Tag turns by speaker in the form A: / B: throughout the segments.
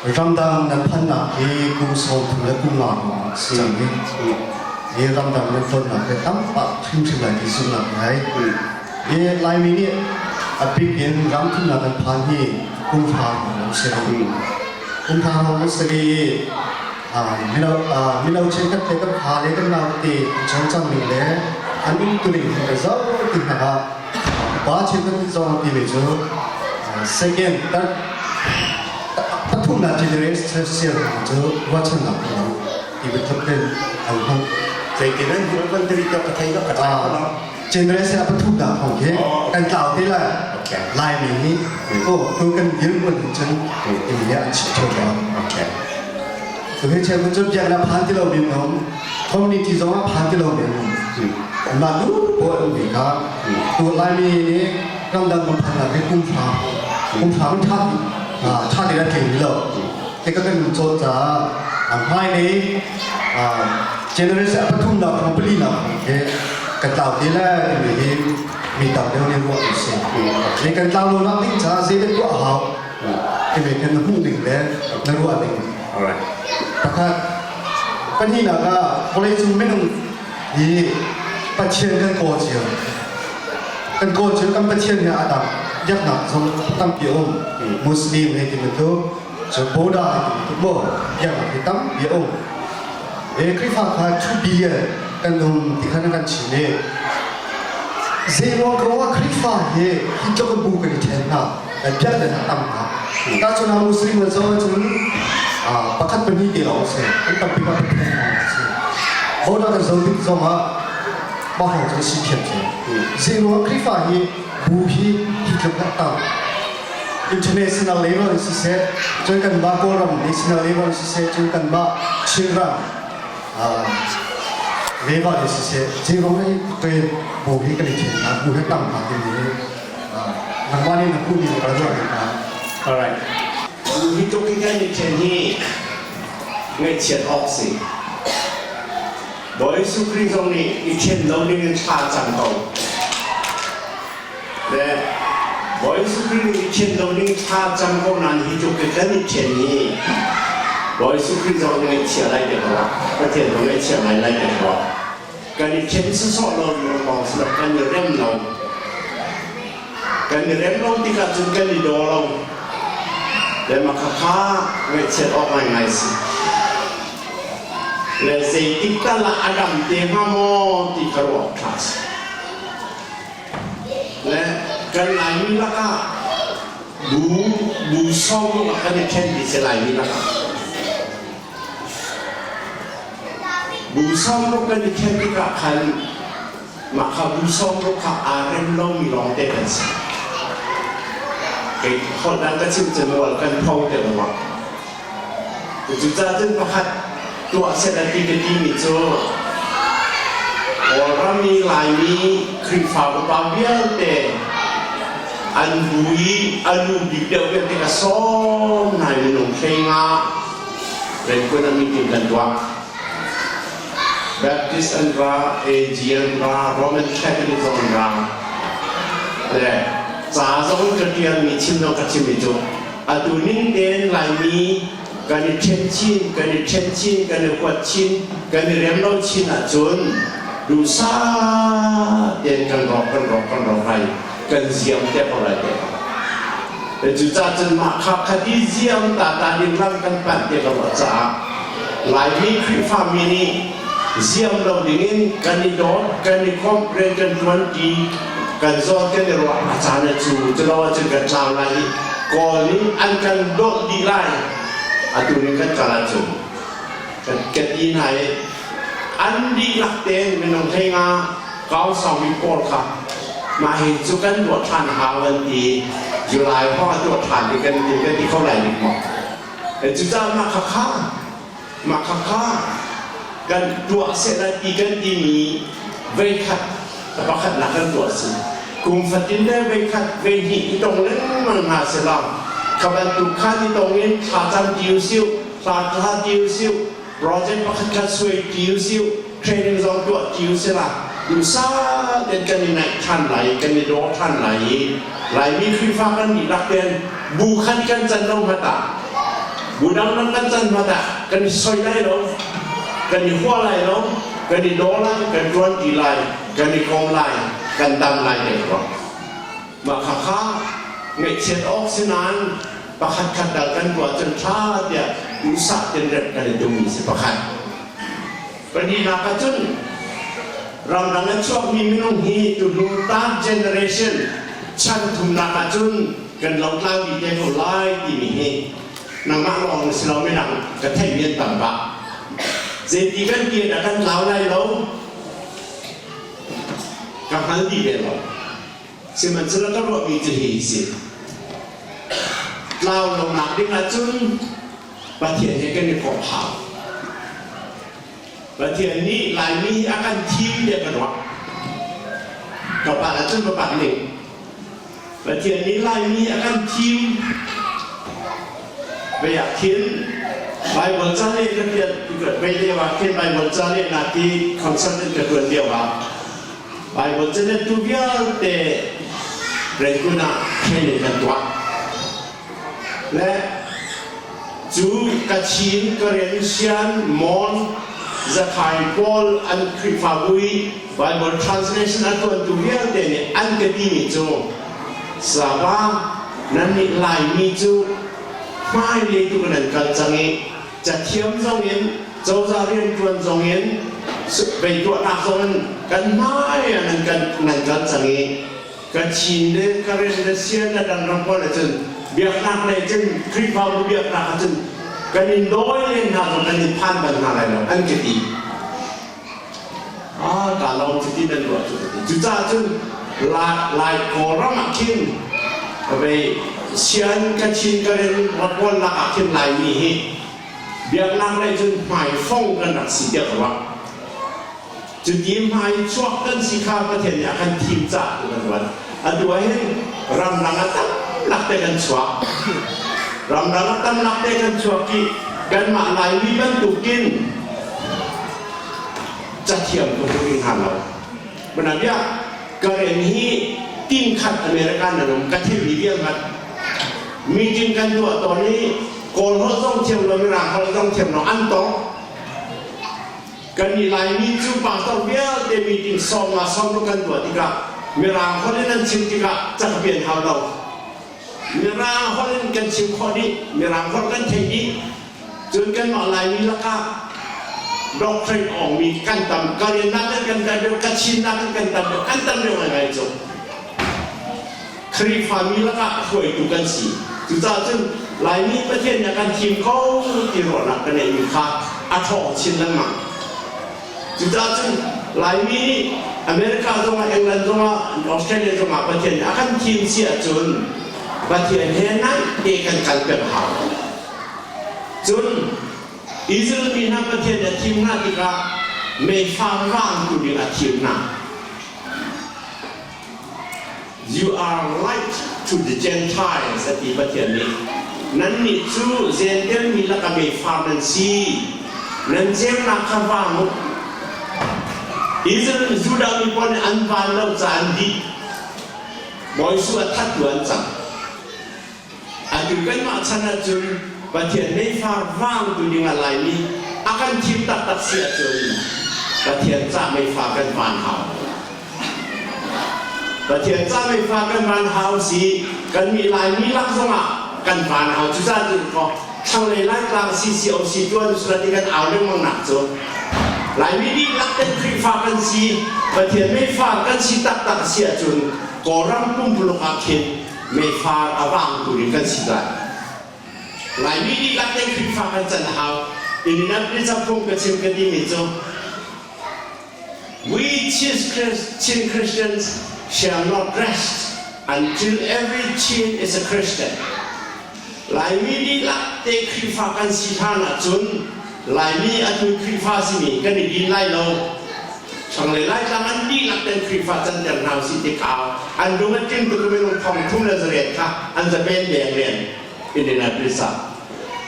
A: Ramdang nan phannak hi kum 30 le kum nga lawng a si cang i hi ramdang nan tonnak hi tam pah hrimhrim lai ti zumhnak ngai. Hi Laimi nih a bik in ram thumnak kan phan hi kum hra lawng si. Kum hra lawng si i mino mino cheukhat le kan fa le kan nau tete an cawlcang ning le an umtuning hi kan zoh ti hna ah pa cheukhat zong ti mi cu second third pathumnak generation cu ruahchannak lo ti bantuk in an hmang.
B: Zeitin an hmuh van tiri ka thei ka tlai ko lo.
A: Generation a pathumnak hong khi kan tlau te lai. Laimi nih oh tu kan dirhmun hin cun timi nih an chim ṭheo lo. Tu hi cheukhat cu biaknak phan ti lo mi an um, community zong ah phan ti lo mi an um. Mah nu pawl an um ve kha. Tu Laimi nih ramdang kan phannak hi kum hra kum hra kan ṭha ti ṭha ti kan tling lo. Te ka kan cawn caah a hmailei generation a pathumnak hrawng palinak hrawng khi kan tlau te lai timi hi mi tam deuh nih ruah a si. Ni kan tlau lo nak ding caah zei dah tuah a hau timi kan na hmuh ning le na ruah ning. Pakhat pahnihnak ah vawleicung minung hi Pathian kan kawl cio. Kan kawl cio kan Pathian he aa dang biaknak zong tampi a um. Muslim hei ti bantuk, cun Buddha hei ti bantuk maw biaknak hi tampi a um. Khrihfa kha 2 billion kan um ti kha na kan chim i zeiruang ko ah Khrihfa hi hi tluk in bu kan i ṭhen hna kan biaknak a tam hna tahchun ah Muslim an zoh ahcun pakhat pahnih te lawng a si an tampi pa pathum lawng a si voter kan zoh tik zong ah mah hrawng cu a si thiamthiam zeiruang Khrihfa hi bu hi hi tluk a tam international level in siseh cun kanmah Kawlram national level in siseh cun kanmah Chinram level in siseh zeiruang hi ke bu hi kan i then hna bu hi tam hna timi hi nangmah nih na hmuh mi ka ruah hna.
B: Alright. Hi tluk hi kan i then hi ngaihchiat awk si. Bawi Jesuh Khrih zong nih i then lo ding in thla cam ko. Le Bawi Jesuh Khrih nih i ṭhen lo ding thla cam ko nain hi tluk hi kan i ṭhen hi Bawi Jesuh Khrih zong nih ngaihchia lai te ko Pathian zong ngaihchia ngai lai te ko kan i ṭhen sawsawh lo lawng si lo kan i rem lo kan i rem lo tikah cun kan i daw lo le mah khakha ngaihchiat awk ngaingai si le zeitik tal ah a dam te hnga maw ti ka ruah ṭha si Le kan Laimi lakah bu bu sawm ah kan i ṭhen ti si Laimi lakah. Bu sawm ruk kan i ṭhen tikah khan mah kha bu sawm ruk kha aa rem lomi lawngte kan si. Kei holh dang ka chim cun rual kan pho te lo ah. Cucaah cun pakhat tuah seh a ti ka timi cu Kawlram i Laimi Khrihfa upa vialte an bu i a lu bik deuh vialte ka sawm hna i minung 15 riantuan a meeting kan tuah. Baptist an ra, AG an ra, Roman Catholic zong an ra. Le ca zong ka ṭialmi chim zong ka chimmi cu Atu ning tein Laimi kan i ṭhen chin, kan i ṭhen chin, kan i huat chin, kan i rem lo chin ahcun duhsah tein kan rawk, kan rawk, kan rawk lai, kan ziam te ko lai te. Cucaah cun mah kha khat i ziam ta ta ding lam kan panh te lo caah Laimi Khrihfami nih ziam lo dingin kan i dawt, kan i komh, rian kan ṭuan ṭi, kan zawt kan i ruah a caan a cu culo ahcun kan tlau lai i Kawl nih an kan dolh dih lai atu ning kan kal ahcun kan kan ti hna i an dihlak tein minung 15 kau saumi pawl kha mah hi cu kan tuah ṭhan hau an ti July hawng a tuah ṭhan i kan ti kan ti kho lai dik maw cucaah mah kha kha Mah khakha kan tuah sehla ti kan timi veikhat pakhatnak kan tuah si. Kum fatin le veikhat veihnih i tong lengmang hna selaw kha bantuk khan i tong in thlacam ti usih, hla hla ti usih, project pakhat khat suai ti usih, training zong tuah ti usih la duhsah tein kan i naih ṭhan lai, kan i daw ṭhan lai i Laimi Khrihfa kan dihlak tein bu khan kan can lo hmanh ah. Bu dang ram kan can hmanh ah kan i soi lai lo, kan i hua lai lo, kan i daw lai, kan ṭuan ṭi lai, kan i kom lai, kan dam lai te rua. Mah khakha ngaihchiat awk si nain pakhat khat dal kan tuah cun ṭha tiah duhsah ten rep kan i tummi si pakhat. Pahnihnak ah cun ramdang a chuakmi minung hi tuhnu third generation chan thumnak ah cun kan lotlau dih te ko lai timi hi nangmah lawng na si lo, midang ka theihmi an tam pah. Zeiti kan ti dah kan tlau lai lo? Ka hngal dih ve lo. Sihmanhsehlaw ka ruahmi cu hihi si. Tlau lonak ding ahcun Pathian he kan i komh hau. Pathian nih Laimi hi a kan thim tiah ka ruah. Ka palh ahcun ka palh ning. Pathian nih Laimi hi a kan thim. Vei ah khin Bible ca leh ka tial vei lio ah khin Bible ca lehnak hi consultant ka tuan lio ah Bible ca lettu vialte Rangoon ah training kan tuah. Le cu Kachin, Karen, Shan, Mon, Zakhai pawl an Khrihfabu i Bible translation a tuantu vialte nih an ka timi cu Saba nannih Laimi cu hmailei tu nan kal cang i cathiam zong in cozah rianṭuan zong in vei tuahnak zong in kan hmai ah nan kan nan kal cang i Kachin le Karen le Sian le dang ram pawl ahcun biaknak lei cun Khrihfabu biaknak ahcun kan in dawi len hna zong kan in phan bal hna lai lo an ka ti. Ah, ka lawm cuti nan ruah cu ka ti. Cucaah cun Lai Kawlram ah khin vei Sian Kachin Karen ram pawl lak ah khin Laimi hi biaknak lei cun hmaifong kan rak si tiah ka ruah. Cuti hmai chuak kan si kha Pathian nih a kan thim caah tu kan ruat. Atu ah hin ramdang a tamlak te kan chuak. Ramdang a tamlak te kan chuak i kanmah Laimi bantukin cathiam ka hmu ring hna lo. Mana Karen hi tingkhat America nan um ka thil mi vial mat. Meeting kan tuah tawn i Kawl holh zong thiam lo Mirang holh zong thiam lo an tong. Kan i Laimi cu pastor vialte meeting 50 60 kan tuah tikah Mirang holh in an chim tikah ca ka pian hau lo. Mirang holh in kan chim khawh dih, Mirang holh kan theih dih. Cun kanmah Laimi lakah doctorate awngmi kan tam, Karen nakin kan tam deuh, Kachin nakin kan tam deuh, kan tam deuh ngaingai cu. Khrihfami lakah hruaitu kan si. Cucaah cun Laimi Pathian nih a kan thim ko ti ruahnak ka neihmi kha a ṭhawng chin lengmang. Cucaah cun Laimi nih America zongah, England zongah, Australia zongah Pathian nih a kan thim si ahcun Pathian he naih te kan kal peng hau. Cun Israel mi hna Pathian nih a thim hna tikah meifar rang tu ding a thim hna. You are light to the Gentiles a ti Pathian nih. Nannih cu Jentail mi lakah meifar nan si. Nan ceunak kha vang u. Israel Judah mi pawl nih an van lo ca an dih. Bawi Jesuh a that tu an cang. Atu kanmah chan ahcun Pathian meifar vang tu ding ah Laimi a kan thim taktak si ahcun Pathian ca meifar kan van hau. Pathian ca meifar kan van hau si kan mi Laimi lak zongah kan van hau. Cucaah cun kaw thlanglei Laitlang CCOC tuan usila ti kan au lengmang nak cu Laimi dihlak ten Khrihfa kan si, Pathian meifar kan si taktak si ahcun Kawlram pumpuluk ah khin meifar a vangtu ding kan si lai. Laimi dihlak ten Khrihfa kan can a hau. Indianapolis ah phung ka chim ka timi cu We Chin Christians shall not rest until every Chin is a Christian. Laimi dihlak te Khrihfa kan si hlan ahcun Laimi atu Khrihfa simi kan i din lai lo. Thlanglei Laitlang an dihlak ten Khrihfa canter hna usih ti kau an lung a tling tuk i minung 3800 kha an zapen deng len Indianapolis ah.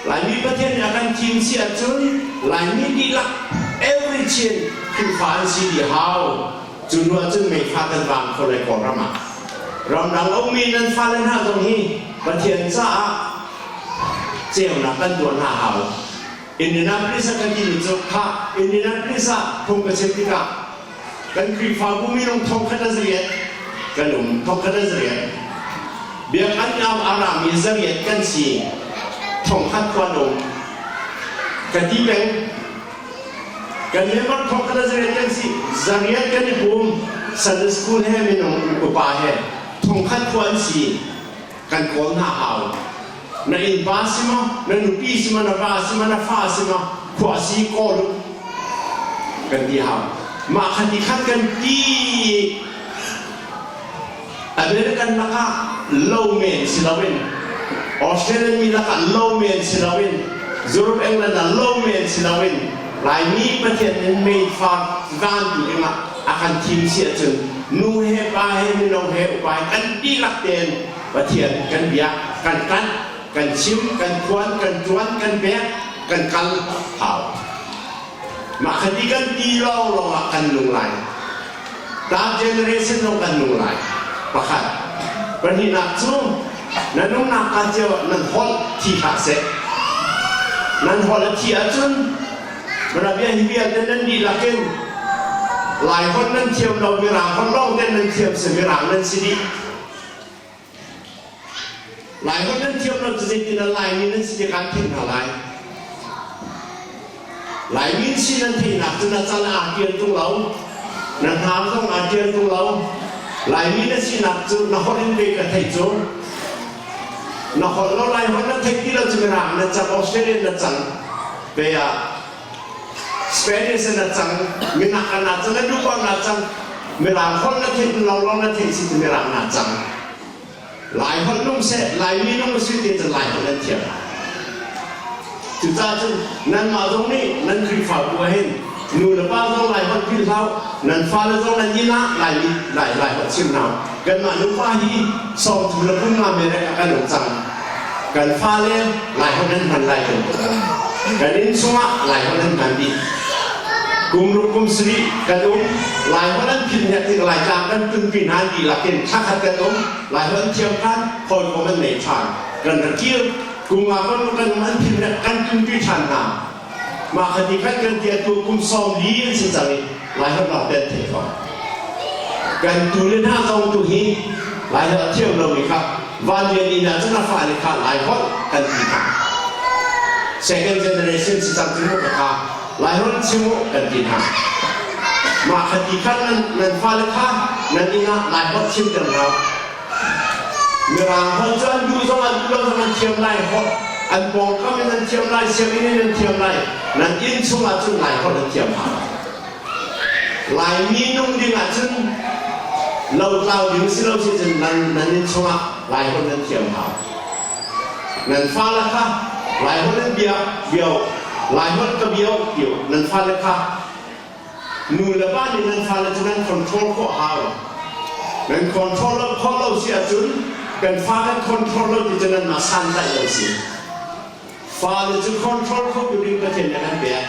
B: Laimi Pathian nih a kan thim si ahcun Laimi dihlak every Chin Khrihfa an si dih hau. Cu hnu ahcun meikha kan vang kho lai Kawlram ah. Ramdang a ummi nan fale hna zong hi Pathian caah Ceunak kan tuah hna hau. Indianapolis ah kan timi cu kha Indianapolis ah phung ka chim tikah kan Khrihfabu minung thongkhat le zariat kan um, thongkhat le zariat. Biakinn am a rami zariat kan si, thongkhat khuan um. Ka ti peng. Kan member thongkhat le zariat kan si, zariat kan i pum, Sunday school he minung upa he thongkhat khua an si. Kan kawl hna hau. Na innpa si maw, na nupi si maw, na va si maw, na fa si maw, khua si kawl u kan ti hau. Mah kha ti khan kan ti. American lakah lo men si loin, Australian mi lakah lo men si loin, Europe England ah lo men si loin, Laimi Pathian in meifar van tu dingah a kan thim si ahcun nu he pa he mino he upa he kan dihlak tein Pathian kan biak, kan ṭanh, kan chim, kan phuan, kan ṭuan, kan pek, kan kal hau. Mah kha ti kan ti lawnglawng ah kan nung lai. That generation zong kan nung lai. Pakhat. Pahnihnak cu na nungnak ka cio nan holh thi hlah seh. Nan holh a thi ahcun mana bia hi vialte nan dihlak in Lai holh nan thiam lo, Mirang holh lawng ten nan thiam si, Mirang nan si dih. Laiholh nan thiam lo cu zeitin ah Laimi nan si ti kaan theih hna lai. Laimi si nan theihnak cu na cal aa tial tung lo, na hnar zong aa tial tung lo. Laimi na sinak cu na holh in pe ka theih cu. Na holh lo Laiholh na theih ti lo cu Mirang na cang, Australian na cang. Pe ah Spanish na cang, Minak na cang, na duh na cang. Mirang holh na theih lo na theih si cu Mirang na cang. Lai holh nung seh, Laimi nung si ti cun Lai holh nan thiam. Cucaah cun nanmah zong nih nan Khrihfabu ah hin nu le pa zong Lai holh philh hlah, nan fale zong nan inn ah Laimi Lai Lai holh chim hna. Kanmah nupa hi 30 le kum nga merek ah kan um cang. Kan fale Lai holh nan hman lai kan Kan inn chungah Lai holh nan hman dih. Kum ruk kum sarih kan um. Lai holh an philh hnek tik Laitlang kan tunpi hna an dihlak in thla khat kan um. Lai holh an thiam ṭhan, hawikom an nei ṭhan. Kan ra kir. Kum nga kan kan um an philh hnek kan tunpi ṭhan hna. Mah kha ti khan kan ti atu kum 40 an si cang i Lai holh lawng te an theih ko. Kan tu le hna zong tu hi Lai holh a thiam lomi kha Vanlian inn ah cun a fale kha Lai holh kan ti hna. Second generation si cang cu mu ka kha Lai holh chim u kan ti hna. Mah kha ti khan nan, nan fale kha nan inn ah Lai holh chimter hna. Mirang holh cu an duh zong an duh lo zong an thiam lai holh an pawngkam in an thiam lai sianginn in an thiam lai nan inn chungah cun Lai holh an thiam hna. Laimi nung ding ahcun lotlau ding si lo si cun nan nan inn chungah Laiholh nan thiam hau. Nan fale kha Laiholh nan bia bio Laiholh ka bio tio nan fale kha nu le pa nih nan fale cu nan control khawh hau. Nan control lo khawh lo si ahcun kan fa kan control lo ti cu nan mah santlaih lo si. Fale cu control kho tu ding Pathian nih a kan pek.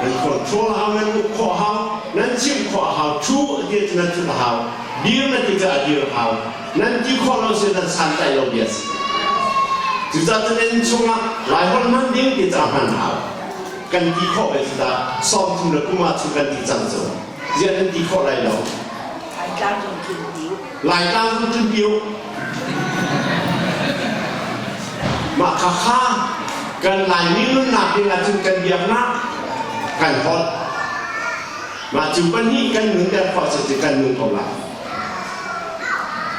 B: Nan control hau, nan uk khawh hau, nan chimh khawh a hau, thu a ti ahcun nan thut a hau, dir na ti cu a dir a hau. Nan ti khawh lo si nan santlaih lo bia si. Cucaah cun inn chungah Laiholh hman ding ti ca hman hau. Kan ti khawh ve cu ta 30 le kum ah cu kan ti cang cu. Ziah nan ti khawh lai lo?
C: Laitlang zong tlunpi u.
B: Laitlang zong tlunpi u. Mah khakha kan Laimi nunnak ding ahcun kan biaknak kan holh. Mah cu pahnih kan nunter khawh cu kan nung ko lai.